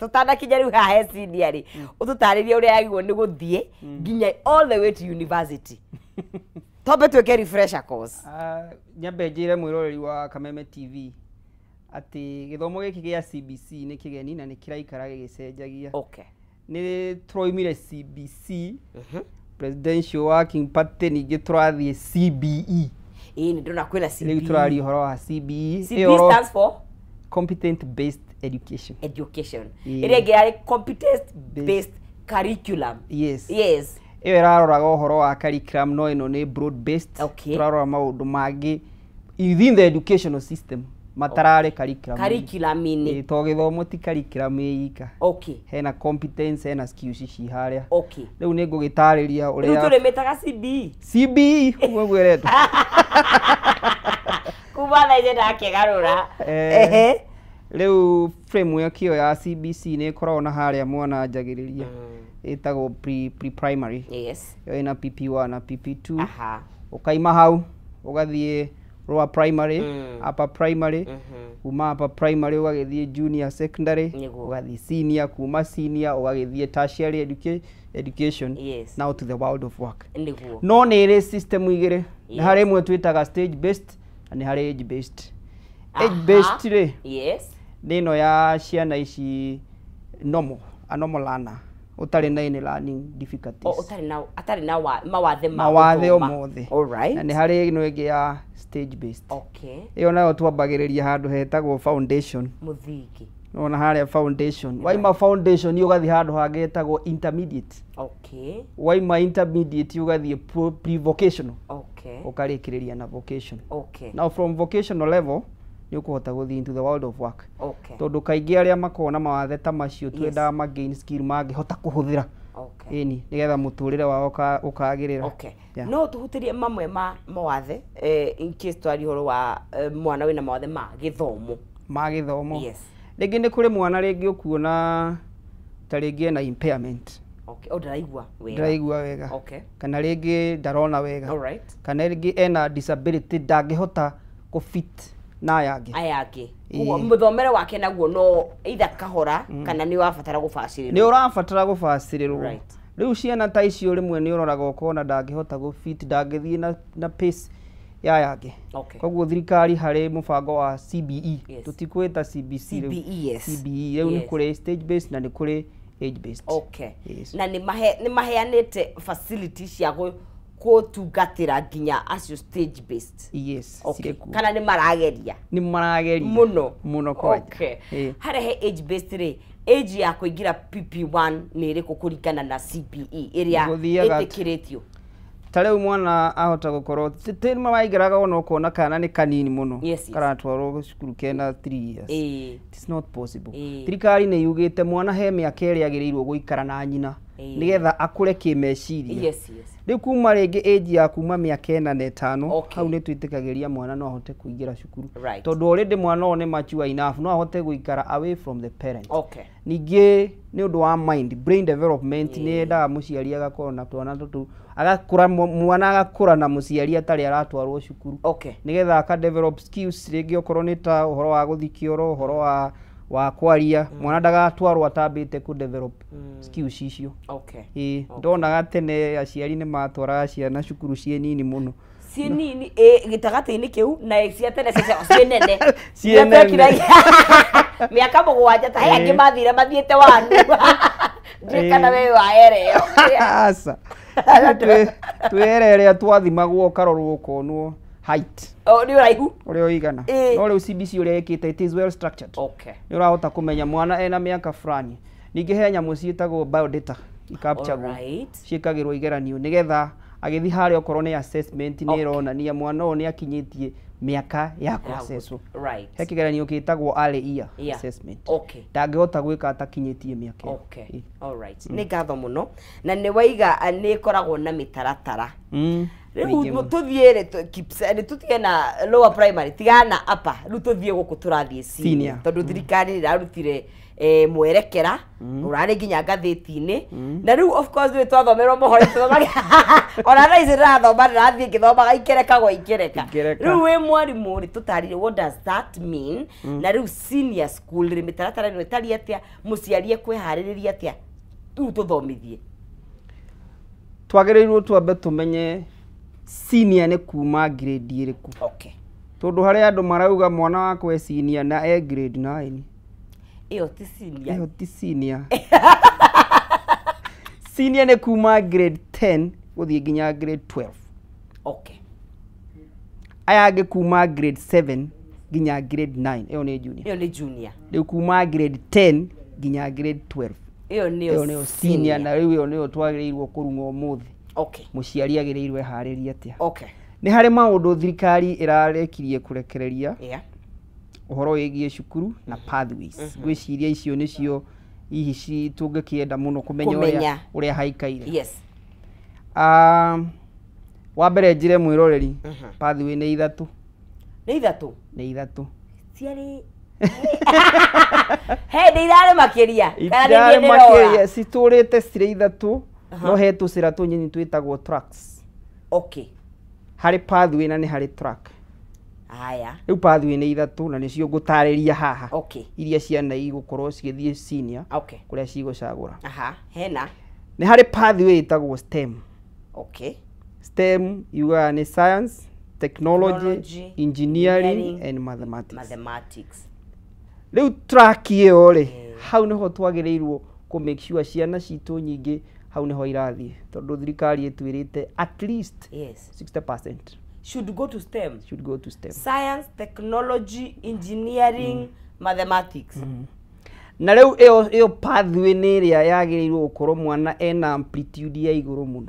Tũtanakinya rĩu haha he senior rĩ, ũtũtarĩrie ũrĩa yagĩrĩirwo nĩ gũthiĩ nginya all the way to university. Twambe twĩke refresher course. Nyambe njĩre mwĩroreri wa Kameme TV atĩ gĩthomo gĩkĩ gĩa CBC nĩ kĩgeni na nĩ kĩraikara gĩgĩcenjagia. Nĩ tũroimire CBC, Presidential Working Party, ningĩ tũrathiĩ CBE. Ĩĩ, nĩ ndĩrona kwĩna Rĩu CBE. tũraria ũhoro wa CBE. CBE Ĩyo stands for Competent Based Education. Education. Ĩĩ. Ĩrĩa ĩngĩ yarĩ competence based curriculum. Yes. Yes. Ĩyo ĩraroraga ũhoro wa curriculum, no ĩno nĩ broad based. Tũrarora maũndũ mangĩ within the educational system matararĩ curriculum. Curriculum-inĩ. Ĩĩ, to gĩthomo ti curriculum ĩ ika. Hena competence, hena skills ici harĩa. Rĩu nĩ ngũgĩtarĩria Rĩu ũrĩa tũrĩmĩtaga CBE. CBE ũguo ngwĩretwo. Kuma thaa ici ndakĩgarũra. Rĩu framework ĩyo ya CBC nĩ ĩkoragwo na harĩa mwana anjagĩrĩria, ĩtagwo pre primary. Ĩyo ĩna PP1 na PP2. Ũkaima hau ũgathiĩ lower primary, upper primary. Kuma upper primary ũgagĩthiĩ junior secondary, ũgathiĩ senior, kuma senior ũgagĩthiĩ tertiary education, now to the world of work. No nĩ ĩrĩ system igĩrĩ. Nĩ harĩ ĩmwe twĩtaga stage based na nĩ harĩ age based. Age based rĩ, nĩ ĩno ya ciana ici normal, a normal learner ũtarĩ na any learning difficulties. O, ũtarĩ na atarĩ na mawathe ma Mawathe o gũthoma. mothe. Na nĩ harĩ ĩno ĩngĩ ya stage based. Ĩyo nayo twambagĩrĩria handũ hetagwo foundation. Mũthingi. Nona harĩa foundation, waima foundation ũgathiĩ handũ hangĩ hetagwo intermediate. Waima intermediate ũgathiĩ pre-vocational. Ũkarĩkĩrĩria na vocation. Now from vocational level nĩ ũkũhota gũthiĩ into the world of work, tondũ kaingĩ arĩa makoragwo na mawathe ta macio twendaga ma gain skill mangĩhota kũhũthĩra, ĩni, nĩgetha mũtũrĩre wao ũkagĩrĩra. Yeah. No tũhutĩrie mamwe ma mawathe, in case twaria ũhoro wa mwana wĩna mawathe ma gĩthomo. Ma gĩthomo. Yes. Rĩngĩ nĩ kũrĩ mwana rĩngĩ ũkuona ta rĩngĩ ena impairment. Okay. O, ndaraigua wega. Ndaraigua wega, kana rĩngĩ ndarona wega, kana rĩngĩ ena disability, ndangĩhota kũ fit na aya angĩ. Aya angĩ. Ĩĩ. Koguo mũthomere wake naguo no either kahora kana nĩ ũrabatara gũbacĩrĩrwo. Nĩ ũrabatara gũbacĩrĩrwo. Rĩu ciana ta icio rĩmwe nĩ ũroraga ũkona ndangĩhota gũ fit, ndangĩthiĩ na pace ya aya angĩ. Koguo thirikari harĩ mũbango wa CBE, tũtikwĩta CBC rĩu. CBE, yes. CBE rĩu nĩ kũrĩ stage based na nĩ kũrĩ age based. Yes. Na nĩ maheanĩte facility cia gũtungatĩra nginya acio stage based? Yes. Cirĩ kuo. Kana nĩ marageria? Nĩ marageria. Mũno. Mũno kwanja. Ĩĩ. Harĩa he age based rĩ, age ya kũingĩra PP1 nĩ ĩrĩkũ kũringana na CBE ĩrĩa Gũthiaga ĩtĩkĩrĩtio? Ta rĩu mwana ahota gũkorwo mawaingĩraga ona ũkona kana nĩ kanini mũno, karatwarwo cukuru kena 3 years. It's not possible. Thirikari nĩ yugĩte mwana he mĩaka ĩrĩa agĩrĩirwo gũikara na nyina nĩgetha akũre kĩmeciria. Rĩu kuma rĩngĩ age ya kuma mĩaka 4 na 5, hau nĩ twĩtĩkagĩria mwana no ahote kũingĩra cukuru, tondũ already mwana ũyũ nĩ mature enough, no ahote gũikara away from the parent. Ningĩ nĩ ũndũ wa mind brain development, nĩ yendaga mũciari agakorwo na twana tũtũ agakũra, mwana agakũra na mũciari atarĩ aratwarwo cukuru, nĩgetha aka develop skills, rĩngĩ okorwo nĩ ta ũhoro wa gũthiĩ kĩoro, ũhoro wa kwaria, mwana ndagatwarwo atambĩte kũ develop skills icio. Ĩĩ, ndonaga tene aciari nĩ matwaraga ciana cukuru ciĩ nini mũno. Ciĩ nini, ĩ gĩtagatĩ-inĩ kĩu na cia tene ciĩ nene. Ciĩ Iria nene. twekiragia mĩaka 7, ta he angĩ mathire mathiĩte wanu, ndiũĩ kana we waereo. Aca. Twĩ ĩrĩa twathimagwo ũkarorwo ũkonwo height. O, nĩ ũraihu. Ũrĩa ũigana. No rĩu CBC ũrĩa ĩkĩte, it is well structured. Nĩ ũrahota kũmenya mwana ena mĩaka fulani. Ningĩ he nyamũ ciĩtagwo biodata ikapchagwo, ciĩkagĩrwo igeranio nĩgetha agĩthiĩ harĩa okorwo nĩ assessment nĩ ĩronania mwana ũyũ nĩ akinyĩtie mĩaka ya kũaccesswo. He kĩgeranio gĩtagwo early year assessment. Ndangĩhota gwĩka atakinyĩtie mĩaka ĩyo. Okay. Alright. Nĩ ngatho mũno na nĩ waiga nĩ ĩkoragwo na mĩtaratara. Rĩu Mĩingĩ mũno. Tũthiĩ rĩ, nĩ tũtige na lower primary, tigana na upper, rĩu tũthiĩ gũkũ tũrathiĩ senior, Senior. tondũ thirikari nĩ ĩrarutire Mwerekera urarĩ nginya ngathĩti-inĩ na rĩu of course rĩ twathomerwo mohoro tũthomaga ona thaa ici ndĩrathoma ndĩrathiĩ ngĩthomaga ikereka gwa ikereka. Rĩu wĩ mwarimũ rĩ tũtarire what does that mean na rĩu senior school rĩ mĩtaratara ĩno ĩtariĩ atĩa mũciari ekwĩharĩrĩria atĩa rĩu tũthomithie. Twagĩrĩirwo twambe tũmenye senior nĩ kuma grade ĩrĩkũ. Okay. Tondũ harĩ andũ marauga mwana wakwa e senior na e grade 9. Ĩyo ti senior. Ĩyo ti senior. Senior nĩ kuma grade 10 gũthiĩ nginya grade 12. Okay. Aya angĩ kuma grade 7 nginya grade 9. Ĩyo nĩ junior. Ĩyo nĩ junior. Rĩu kuma grade 10 nginya grade 12. Ĩyo nĩyo senior na rĩu ĩyo nĩyo twagĩrĩirwo kũrung'a ũmũthĩ. Okay. Mũciari agĩrĩirwo eharĩrie atĩa. Okay. Nĩ harĩ maũndũ thirikari ĩrarekirie kũrekereria. Yeah. Ũhoro wĩgiĩ cukuru na pathways. Ngwĩciria icio nĩcio hihi tũngĩkĩenda mũno kũmenya ũrĩa haikaire. Yes. Wa mbere njĩre mwĩroreri pathway nĩ ithatũ. Nĩ ithatũ? Nĩ ithatũ. Ciarĩ he nĩ irarĩ makĩria kana nĩ niĩ ndĩrora? Citũrĩte cirĩ ithatũ no he tũcĩra tũnyinyi twĩtagwo tracks. Okay. Harĩ pathway na nĩ harĩ track. Haya. Rĩu pathway nĩ ithatũ na nĩcio ngũtarĩria haha. Okay. Iria ciana igũkorwo cigĩthiĩ senior. Okay. Kũrĩa cigũcagũra. Aha, hena. Nĩ harĩ pathway ĩtagwo STEM. Okay. STEM yugaga nĩ science, technology, engineering and mathematics. Mathematics. Rĩu track ĩyo rĩ, hau nĩho twagĩrĩirwo kũ make sure ciana citũ nyingĩ hau nĩho irathiĩ tondũ thirikari ĩtwĩrĩte at least yes 60% should go to STEM. Should go to STEM. Science, technology, engineering, mathematics. Na rĩu ĩyo pathway nĩ ĩrĩa yagĩrĩirwo gũkorwo mwana ena amplitude ya igũrũ mũno.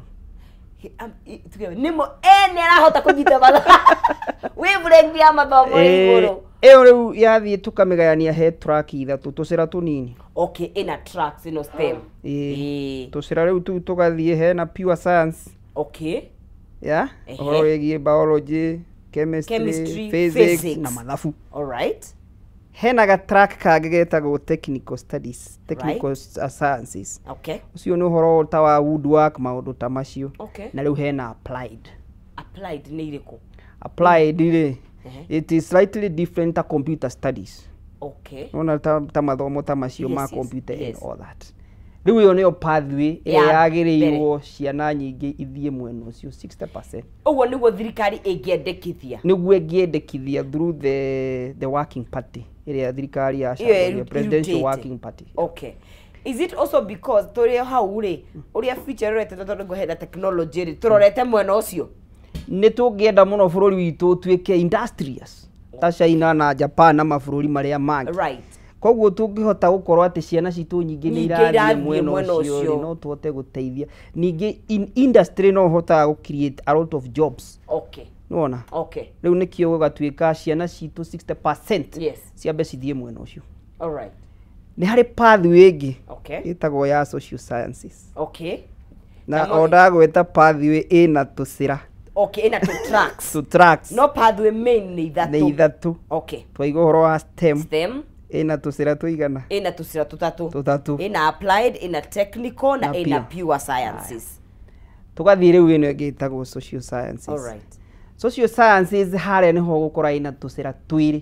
Nĩmo nĩ arahota kũnyita mathomo. Wavelength ya mathomo igũrũ. Ĩyo rĩu yathiĩ tũkamĩgayania he track ithatũ tũcĩra tũnini. Okay, ĩna tracks ĩno STEM. Tũcĩra rĩu tũu tũgathiĩ hena pure science. Okay. Yeah, ũhoro wĩgiĩ biology, chemistry, physics na mathabu. All right. Hena ga track kangĩ getagwo technical studies, technical sciences. Okay. Ũcio nĩ ũhoro ta wa woodwork maũndũ ta macio. Okay. Na rĩu hena applied. Applied nĩ irĩkũ? Applied rĩ, it is slightly different ta computer studies. Okay. Ona ta mathomo ta macio ma computer and all that. Rĩu ĩyo nĩyo pathway ĩrĩa yagĩrĩirwo ciana nyingĩ ithiĩ mwena ũcio 60%. Ũguo nĩguo thirikari ĩngĩendekithia. Nĩguo ĩngĩendekithia through the working party ĩrĩa thirikari yacagũrire, presidential working party. Okay. Is it also because tũrĩ hau rĩ ũrĩa future ĩrorete tondũ ngũhenda technology rĩ tũrorete mwena ũcio? Nĩ tũngĩenda mũno bũrũri witũ ũtuĩke industrious ta China na Japan na mabũrũri marĩa mangĩ. Right. Koguo tũngĩhota gũkorwo atĩ ciana citũ nyingĩ nĩ irathiĩ mwena ũcio no tũhote gũteithia. Ningĩ in industry no ũhotaga gũ create a lot of jobs. Okay. Nĩwona? Okay. Rĩu nĩkĩo gũgatuĩka ciana citũ 60% yes ciambe cithiĩ mwena ũcio. All right. Nĩ harĩ pathway ĩngĩ. Okay. Ĩtagwo ya social sciences. Okay. Na o ndagweta pathway ĩna tũcĩra. Okay, ĩna two tracks. Two tracks. No pathway main nĩ ithatũ. Nĩ ithatũ. Okay. Twaiga ũhoro wa STEM. STEM. Ĩna tũcĩra tũigana? Ĩna tũcĩra tũtatũ. Tũtatũ. Ĩna applied, ĩna technical na ĩna pure sciences. Tũgathiĩ rĩu ĩno ĩngĩ ĩtagwo social sciences. All right. Social sciences harĩa nĩho ũgũkora ĩna tũcĩra twĩrĩ.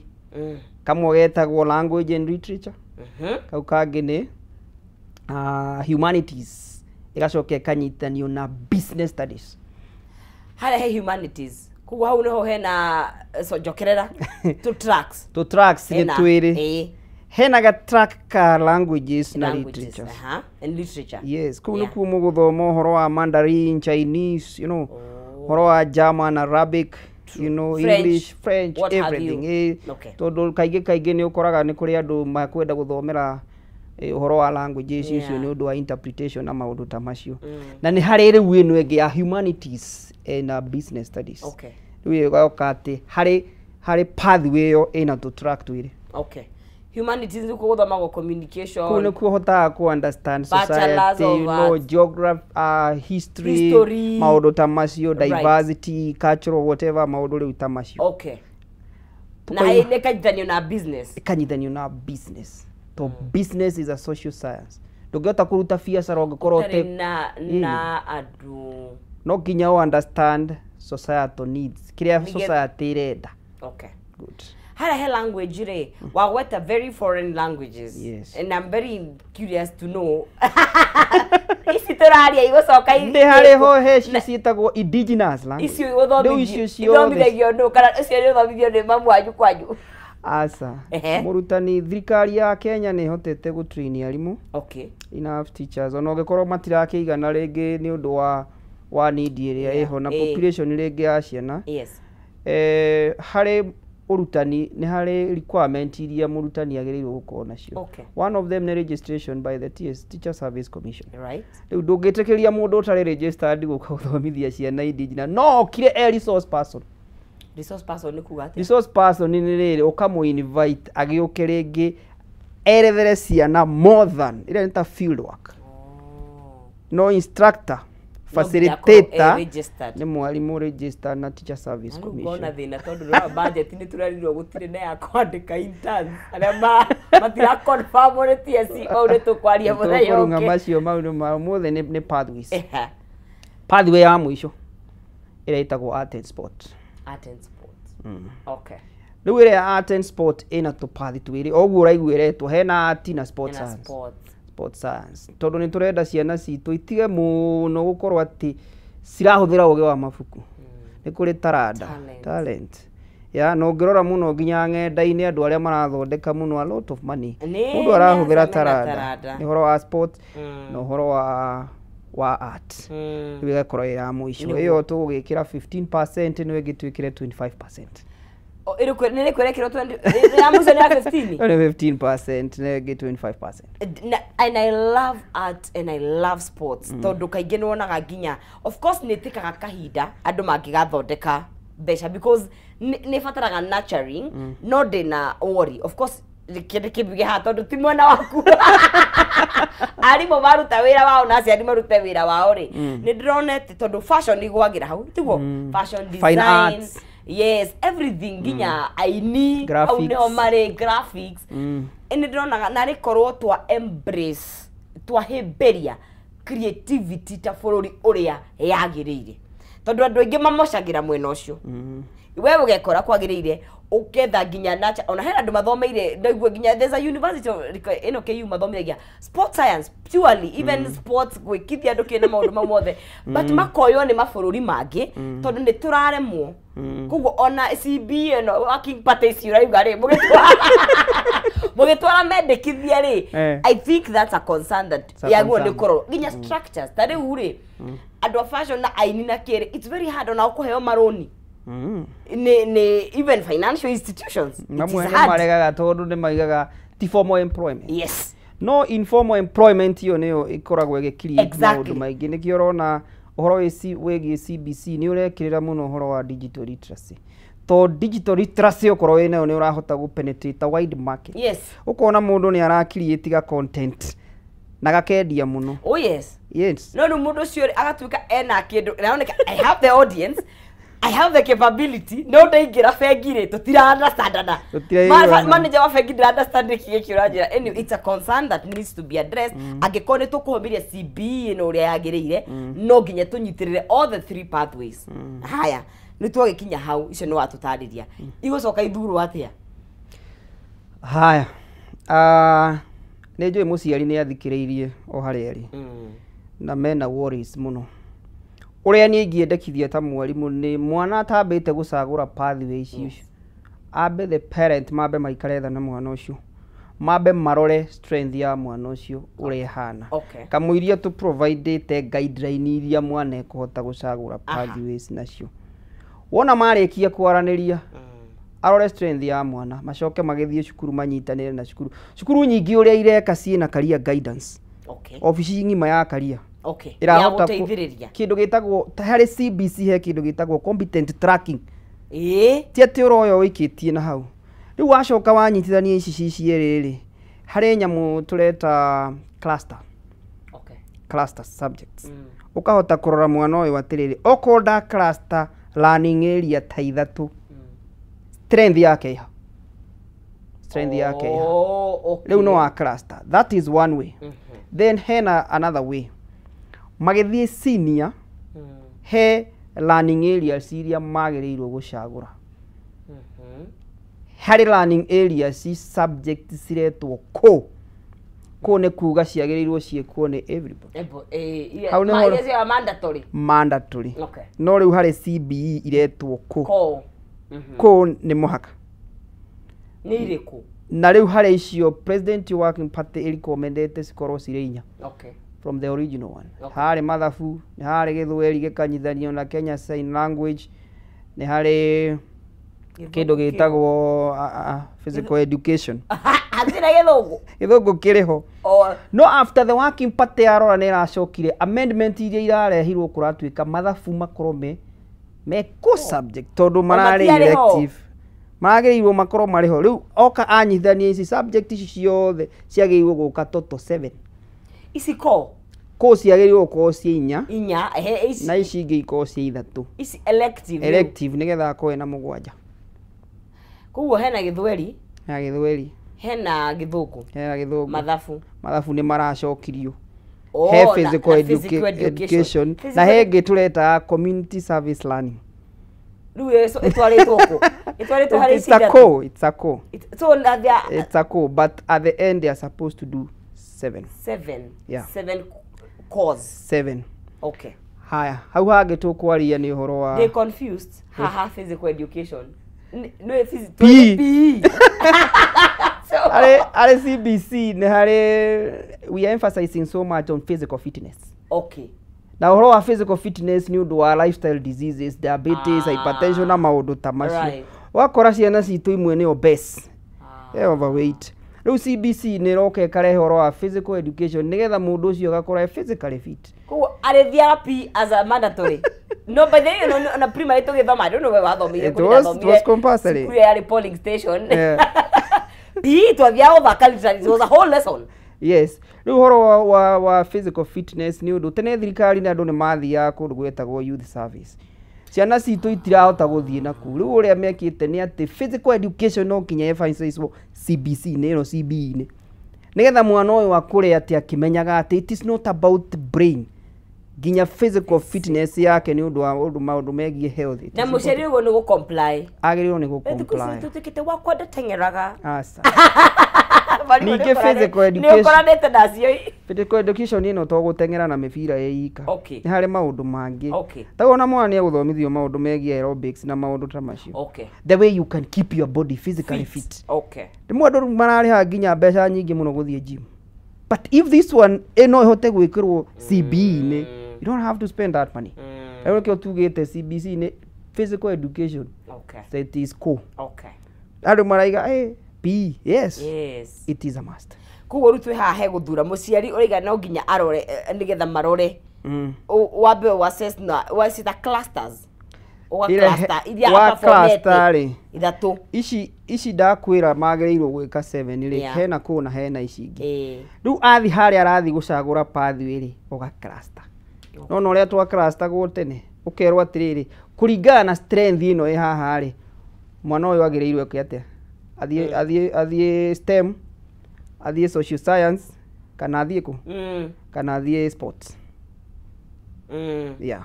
Kamwe getagwo language and literature. Kau kangĩ nĩ humanities. Ĩgacoka ĩkanyitanio na business studies. Harĩa he humanities. Koguo hau nĩho hena so njokerera two tracks. Two tracks nĩ twĩrĩ. Hena ga track ka languages na literature. And literature. Yes, kũu nĩkuo mũgũthoma ũhoro wa Mandarin, Chinese, you know, ũhoro wa German, Arabic, you know, English, French, everything. Tondũ kaingĩ kaingĩ nĩ ũkoraga nĩ kũrĩ andũ makwenda gũthomera ũhoro wa languages icio nĩ ũndũ wa interpretation na maũndũ ta macio. Na nĩ harĩ rĩu ĩno ĩngĩ ya humanities and business studies. Okay. Rĩu ĩgoka atĩ harĩ pathway ĩyo ĩna tũ track twĩrĩ. Okay. Humanities nĩkuo gũthomagwo communication. Kũu nĩkuo ũhotaga kũ understand society, you know, geography, history, maũndũ ta macio, diversity, cultural whatever maũndũ rĩu ta macio. Okay. Na ĩkanyitanio na business. Ĩkanyitanio na business. To business is a social science. Ndũngĩhota kũruta biacara ũngĩkorwo ũtarĩ na andũ. No nginya ũ understand societal needs, kĩrĩa society ĩrenda. Okay. Good. Harĩa he language rĩ, wagweta very foreign languages. Yes. And I'm very curious to know. Ici tũraria igũcoka nĩ harĩ ho he icio ciĩtagwo indigenous language. Icio ithomithagio nũ, kana icio nĩ ũthomithio nĩ mamu wanyu kwanyu? Aca. Mũrutani, thirikari ya Kenya nĩ ĩhotete gũtrain arimũ. Okay. Enough teachers. Ona ũngĩkorwo matirakĩigana rĩngĩ nĩ ũndũ wa need ĩrĩa ĩho na population rĩngĩ ya ciana. Yes. Harĩ ũrutani nĩ harĩ requirement iria mũrutani agĩrĩirwo gũkorwo nacio. Okay. One of them nĩ registration by the TS, Teacher Service Commission. Right. Rĩu ndũngĩtĩkĩria mũndũ ũtarĩ registered gũka gũthomithia ciana indigenous. No okire e resource person. Resource person nĩ kuga atĩa? Resource person nĩ rĩrĩ ũkamũ invite agĩũke rĩngĩ erethere ciana more than ĩrĩa nĩ ta field work. Oh. No instructor, facilitator nĩ mwarimũ registered na Teacher Service Commission. Ngona thĩna tondũ rora budget nĩ tũrerirwo gũtirĩ na ya kwandĩka interns arĩa matira confirm nĩ TSC mau nĩ tũkwaria mũthenya ũngĩ. Macio maũndũ ma mothe nĩ pathways. Pathway ya mũico ĩrĩa ĩtagwo art and sport. Art and sport. Okay. Rĩu ĩrĩa art and sport ĩna tũpathi twĩrĩ oguo ũraigua ĩretwo hena art na sport science. Sport science. Tondũ nĩ tũrenda ciana citũ itige mũno gũkorwo atĩ cirahũthĩra ũgĩ wa mabuku. Nĩ kũrĩ taranda, talent. Ya no ũngĩrora mũno nginya ng'enda-inĩ andũ arĩa marathondeka mũno a lot of money. Mũndũ arahũthĩra taranda. Nĩ ũhoro wa sport na ũhoro wa art. Rĩu ĩgakorwo ĩ ya mũico. Ĩyo tũgũgĩkĩra 15% nĩ ĩngĩ twĩkĩre 25%. Nĩ kwĩrekĩrwo 20 ya mũico nĩ ya 15? Nĩ 15% na ĩngĩ 25%. And I love art and I love sports. Tondũ kaingĩ nĩ wonaga nginya of course nĩ ĩtĩkaga kahinda andũ mangĩgathondeka mbeca because nĩ ĩbataraga nurturing, no ndĩna worry. Of course kĩndũ kĩmbige haha tondũ ti mwena waku. Arimũ maruta wĩra wao na aciari marute wĩra wao rĩ, nĩ ndĩrona atĩ tondũ fashion igwagĩra hau, tiguo? Fashion design, yes, everything nginya aini au nĩho marĩ graphics. Nĩ ndĩronaga narĩ korwo twa embrace twahĩmbĩria creativity ta bũrũri ũrĩa yagĩrĩire, tondũ andũ aingĩ mamocagĩra mwena ũcio. We ũgekora kwagĩrĩire ũketha nginya nacha ona hena andũ mathomeire ndaigua nginya there's a university ĩno KU mathomithagia sport science purely, even sports gwĩkithia andũ kĩna maũndũ mau mothe, but makoywo nĩ mabũrũri mangĩ tondũ nĩ tũraremwo. Koguo ona CB ĩno working party ici ũrauga rĩ, mũgĩtwara mendekithia rĩ, I think that's a concern that yagwo nĩ kũrorwo nginya structures ta rĩu rĩ, andũ a fashion na aini na kĩrĩ, it's very hard ona kũheo marũni. Ni even financial institutions. Mamwe nĩ maregaga tondũ nĩ maigaga ti formal employment. Yes. No informal employment iyo nĩyo ĩkoragwo ĩgĩcreate maũndũ maingĩ. Nĩkĩo ũrona ũhoro wĩgiĩ CBC nĩ ũrekĩrĩra mũno ũhoro wa digital literacy. To digital literacy ũkorwo wĩnayo nĩ ũrahota gũ penetrate a wide market. Yes. Ũkona mũndũ nĩ aracreate ga content na gakendia mũno. Oh yes. Yes. No rĩu mũndũ ũcio agatuĩka ena kĩndũ naoneka I have the audience, I have the capability, no ndaingĩra bengi rĩ, tũtira understandana. Manager wa bengi ndira understand nĩkĩ gĩkĩ ũranjĩra. Anyway, it's a concern that needs to be addressed. Angĩkorwo nĩ tũkũhũmĩria CBE ĩno ũrĩa yagĩrĩire, no nginya tũnyitĩrĩre all the three pathways. Haya, nĩ twagĩkinya hau, icio nĩ watũtarĩria. Igũcoka ithurwo atĩa? Haya. Nĩ njũĩ mũciari nĩ athikĩrĩirie o harĩa arĩ. Na mena worries mũno. Ũrĩa niĩ ingĩendekithia ta mwarimũ nĩ mwana atambĩte gũcagũra pathway icio, ambe the parent mambe maikare tha na mwana ũcio, mambe marore strength ya mwana ũcio ũrĩa ĩhana. Kamũiria tũ providete guideline iria mwana ekũhota gũcagũra pathways nacio. Wona marĩkia kwaranĩria, arore strength ya mwana, macoke magĩthiĩ cukuru manyitanĩre na cukuru. Cukuru nyingĩ ũrĩa ireka ciĩna career guidance. Obici ng'ima ya career. Okay. Ĩrahota kĩndũ gĩtagwo harĩ CBC he kĩndũ gĩtagwo competent tracking. Ti atĩ ũroya ũikĩtie na hau. Rĩu wacoka wanyitithania ici ci cierĩ rĩ, harĩ nyamũ tũreta cluster. Okay. Cluster subjects. Ũkahota kũrora mwana ũyũ atĩrĩrĩ, okorwo nda cluster learning area ta ithatũ, strength yake ĩha. Strength yake. Rĩu no wa cluster. That is one way. Then hena another way. Magĩthiĩ senior, he learning areas iria magĩrĩirwo gũcagũra. Harĩ learning areas subject ciretwo kũ. Kũ nĩ kuga ciagĩrĩirwo ciĩkwo nĩ everybody. Hau nĩho mandatory. Mandatory. No rĩu harĩ CBE iretwo kũ. Kũ nĩ mũhaka. Nĩ irĩkũ? Na rĩu harĩ icio President Working Party ĩrecommendete cikorwo cirĩ inya. From the original one. Harĩ mathabu, nĩ harĩ gĩthweri gĩkanyithanio na Kenya Sign Language, nĩ harĩ kĩndũ gĩtagwo physical education. Hatirĩ gĩthũngũ. Gĩthũngũ kĩrĩ ho. No after the Working Party yarora nĩ ĩracokire amendment iria irarehirwo kũratuĩka mathabu makorwo me core subject tondũ mararĩ elective. Magĩrĩirwo makorwo marĩ ho. Rĩu oka anyithania ici subject ici ciothe ciagĩrĩirwo gũka total 7. Ici ko? Kũ ciagĩrĩirwo gũkorwo ciĩ inya. Inya, ici. Na ici ingĩ ikorwo ciĩ ithatũ. Ici elective. Elective nĩgetha akorwo na mũgwanja. Koguo hena gĩthweri. Hena gĩthweri. Hena gĩthũngũ. Hena gĩthũngũ. Mathabu. Mathabu nĩ maracokirio. He physical education. Na he ĩngĩ tũreta community service learning. Rĩu ĩtwarĩtwo kũ? Ĩtwarĩtwo harĩ ici ithatũ. It's a co. So it's a co, but at the end they are supposed to do 7. 7. Yeah. 7 course. 7. Okay. Haya, hau hangĩ tũkwaria nĩ ũhoro wa They confused. Haha physical education. No physical PE. Harĩ CBC nĩ harĩ we are emphasizing so much on physical fitness. Okay. Na ũhoro wa physical fitness nĩ ũndũ wa lifestyle diseases, diabetes, hypertension na maũndũ ta macio. Wakora ciana citũ imwe nĩ obese. Overweight. Rĩu CBC nĩ ĩroka ĩkarehe ũhoro wa physical education nĩgetha mũndũ ũcio agakorwo e physically fit. Koguo arĩthiaga P as a mandatory. No, by the way, no, na primary tũgĩthoma, I don't know where wathomire. It was compulsory. Cukuru yarĩ polling station. PE twathiaga gũthaka literally, it was a whole lesson. Yes. Rĩu ũhoro wa physical fitness nĩ ũndũ tene thirikari na andũ nĩ mathiaga kũndũ gwetagwo youth service. Ciana citũ itirahota gũthiĩ nakũu. Rĩu ũrĩa mekĩte nĩ atĩ physical education no nginya emphasizwo CBC-inĩ ĩno CBE-inĩ. Nĩgetha mwana ũyũ akũre atĩ akĩmenyaga atĩ it is not about brain. Nginya physical fitness yake nĩ ũndũ wa ũndũ maũndũ megiĩ health. Na mũciari ũguo nĩ gũ comply. Agĩrĩirwo nĩ gũ comply. Tũtuĩkĩte wakwa ndateng'eraga. Aca. Ningĩ physical education. Nĩ ũkoranĩte nacio. Physical education ĩno to gũteng'era na mĩbira ĩ ika. Nĩ harĩ maũndũ mangĩ. Ta wona mwana nĩ egũthomithio maũndũ megiĩ aerobics na maũndũ ta macio. The way you can keep your body physically fit. Rĩmwe andũ mararĩha nginya mbeca nyingĩ mũno gũthiĩ gym. But if this one ĩno ĩhote gwĩkĩrwo CBE-inĩ, you don't have to spend that money. Rĩu nĩkĩo tugĩte CBC-inĩ physical education. It is core. Andũ maraiga PE, yes. Yes. It is a must. Koguo rĩu twĩ haha he gũthura mũciari ũraiga no nginya arore nĩgetha marore. Wambe wa assess na wa cita clusters. Ũga cluster iria aperformete ithatũ. Ici ndakwĩra magĩrĩirwo gwĩka 7 rĩ, hena kũ na hena ici ingĩ. Rĩu athi harĩa arathi gũcagũra pathway rĩ, ũga cluster. No na ũrĩa twa cluster gwo tene, ũkerwo atĩrĩrĩ, kũringana na strength ĩno ĩ haha rĩ, mwana ũyũ agĩrĩirwo eke atĩa? Athiĩ STEM, athiĩ social science, kana athiĩ kũ? Kana athiĩ sports. Yeah.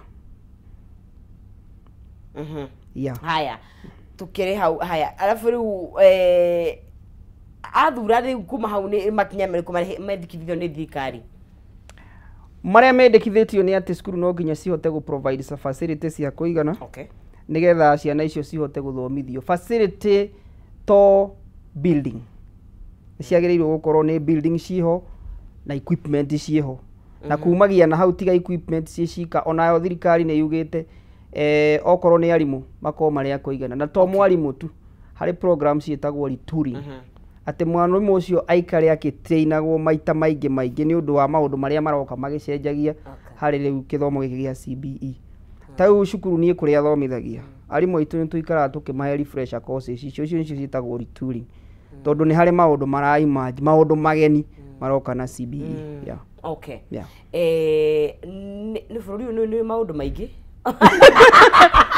Yeah. Haya, tukĩrĩ hau haya. Alafu rĩu athura rĩu kuma hau nĩ makinya marĩkũ mendekithio nĩ thirikari? Marĩa mendekithĩtio nĩ atĩ cukuru no nginya cihote gũ provide facility cia kũigana. Nĩgetha ciana icio cihote gũthomithio. Facility to building. Ciagĩrĩirwo gũkorwo nĩ building ciho na equipment ciho. Na kumagia na hau tiga equipment ciĩ cika onayo thirikari nĩ yugĩte okorwo nĩ arimũ makorwo marĩ a kũigana. Na to mwarimũ tu, harĩ program ciĩtagwo retooling. Atĩ mwarimũ ũcio aikare akĩtrainagwo maita maingĩ maingĩ nĩ ũndũ wa maũndũ marĩa maroka magĩcenjagia harĩ rĩu kĩthomo gĩkĩ gĩa CBE. Ta rĩu cukuru niĩ kũrĩa thomithagia, arimũ aitũ nĩ tũikaraga tũkĩmahe refresher courses icio nĩcio ciĩtagwo retooling. Tondũ nĩ harĩ maũndũ mara emerge, maũndũ mageni maroka na CBE. Yeah. Okay. Yeah. Nĩ bũrũri ũyũ nĩ maũndũ maingĩ.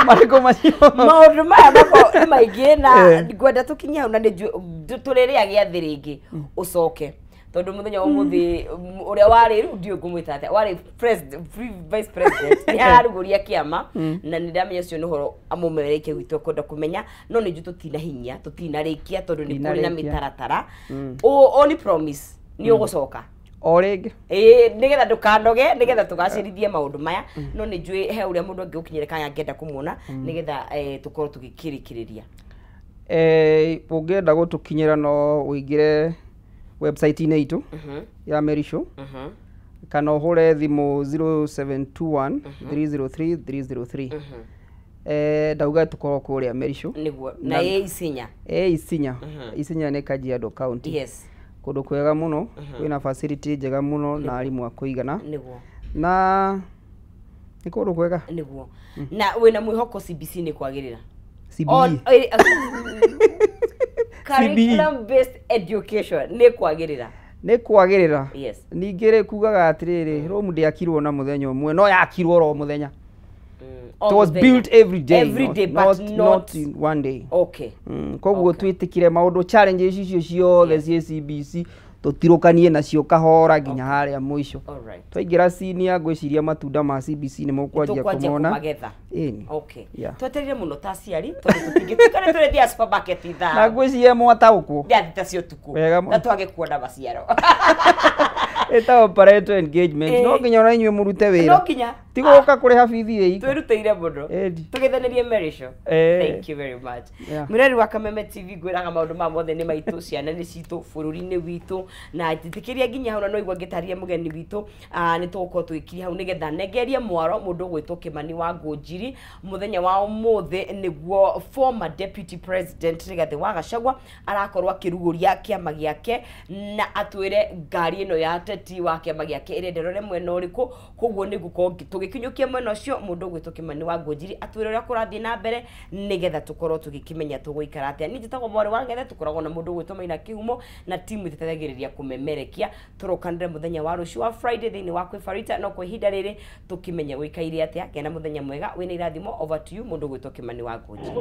Marĩkũ macio? Maũndũ maya makorwo nĩ maingĩ na ngwenda tũkinye hau na nĩ Tũrĩrĩa gĩathĩ rĩngĩ ũcoke tondu muthenya wa muthi uria wari riu ndiũ ngũmwĩta atĩa wari vice president nĩ ararugũria kĩama na nĩ ndamenya ũcio nĩ ũhoro amũmerekia gwitũ kwenda kũmenya no nĩ njũ tũtina hinya tũtinarĩkia tondũ nĩ kũrĩ na mĩtaratara only promise nĩ ũgũcoka o rĩngĩ ĩĩ nĩgetha ndũkanoge nĩgetha tũgacĩrithie maũndũ maya no nĩ njũĩ he ũrĩa mũndũ angĩgũkinyĩra kana angĩenda kũmuona nĩgetha tũkorwo tũgĩkĩrĩkĩrĩria. Ũngĩenda gũtũkinyĩra no ũingĩre website-inĩ itũ ya Merisho kana ũhũre thimũ 0721 303 303. Ndauga tũkorwo kũrĩa Merisho nĩguo na ĩ Isinya. Isinya. Isinya nĩ Kajiado County. Yes. Kũndũ kwega mũno kwĩna facility njega mũno na arimũ a kũigana nĩguo na nĩ kũndũ kwega nĩguo. Na wĩna mwĩhoko CBC nĩ kwagĩrĩra? CBE. Curriculum based education nĩ kwagĩrĩra. Nĩ kwagĩrĩra. Yes. Ningĩ rĩ kugaga atĩrĩrĩ Rome ndĩakirwo na mũthenya ũmwe no yakirwo ro mũthenya. It was built every day, every day, but not in one day. Okay. Koguo twĩtĩkire maũndũ challenges icio ciothe ciĩ CBC tũtirũkanie nacio kahora nginya harĩa mũico. Twaingĩra senior ngwĩciria matunda ma CBC nĩ mũkwanjia kũmona. Ĩni. Okay. Twetereire mũno ta aciari tondũ tũtingĩtuĩka nĩ tũrĩthiaga supermarket ithaa. Na ngwĩciria mwataũkwo. Thaa thita cia ũtukũ. Na twage kuona maciaro. Ĩtagwo parental engagement. No nginya ona inyuĩ mũrute wĩra. No nginya. Ti gũka kũrĩha bithi ĩ. Twĩrutĩire mũno. Tũgeithanĩrie Merisho. Thank you very much. Mwĩrori wa Kameme TV ngwĩraga maũndũ ma mothe nĩ maitũ, ciana nĩ citũ, bũrũri-inĩ witũ na njĩtĩkĩria nginya hau na no igua ngĩtarĩria mũgeni witũ nĩ tũgũkorwo tũgĩkiria hau nĩgetha nengerie mwaro mũndũ ũgwĩtwo Kimani wa Ngũnjiri mũthenya wa ũmũthĩ nĩguo former deputy president Rigathĩ wa Gachagua arakorwo akĩrugũria kĩama gĩake na atwĩre ngari ĩno ya teti wa kĩama gĩake ĩrenda ĩrore mwena ũrĩkũ. Koguo nĩ ngũkorwo tũgĩkinyũkia mwena ũcio mũndũ ũgwĩtwo Kimani wa Ngũnjiri atwĩre ũrĩa kũrathiĩ na mbere nĩgetha tũkorwo tũgĩkĩmenya tũgũikara atĩa. Niĩ njĩtagwo Mwarĩ wa Ngethe, tũkoragwo na mũndũ ũgwĩtwo Maina Kĩhumo na timu ĩtũteithagĩrĩria kũmemerekia. Tũrokanĩre mũthenya wa rũciũ wa Friday thĩinĩ wa Kwĩbarita no kwa ihinda rĩrĩ tũkĩmenye gũikaire atĩa. Gĩa na mũthenya mwega wĩna irathimo. Over to you mũndũ ũgwĩtwo Kimani wa Ngũnjiri.